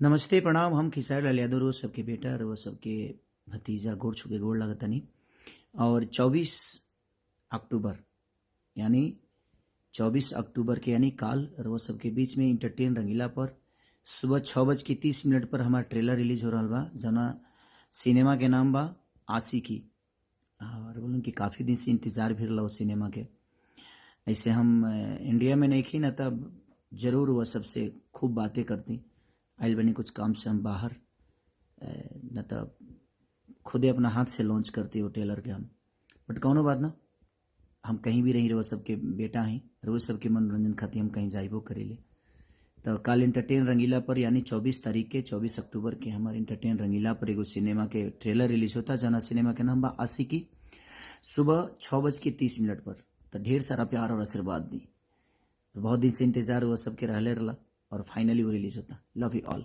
नमस्ते, प्रणाम। हम खेसारी लाल यादव, रोज सबके बेटा, रोज सबके भतीजा, गोड़ छुके गोड़ लगतनी। और 24 अक्टूबर, यानी 24 अक्टूबर के, यानी काल, रोज सबके बीच में इंटरटेन रंगीला पर सुबह 6:30 पर हमार ट्रेलर रिलीज हो रहा बा, जना सिनेमा के नाम बा आशिकी। और बोलन कि काफ़ी दिन से इंतज़ार भी रहा सिनेमा के। ऐसे हम इंडिया में नहीं खी ना, तब जरूर वह सबसे खूब बातें करती। आइल बनी कुछ काम से हम बाहर, न तब खुदे अपना हाथ से लॉन्च करती वो ट्रेलर के हम। बट कौनो बात ना, हम कहीं भी रही, रोज सबके बेटा हैं, रोज सबके मनोरंजन खातिर हम कहीं जाइबो करेले। तो कल इंटरटेन रंगीला पर, यानी 24 तारीख के, 24 अक्टूबर के हमारे इंटरटेन रंगीला पर एगो सिनेमा के ट्रेलर रिलीज होता, जना सिनेमा के नाम बा आशिकी, सुबह 6:30 पर। तो ढेर सारा प्यार और आशीर्वाद दी। बहुत दिन से इंतजार हुआ सबके रहले रहा और फाइनली वो रिलीज होता। Love you all.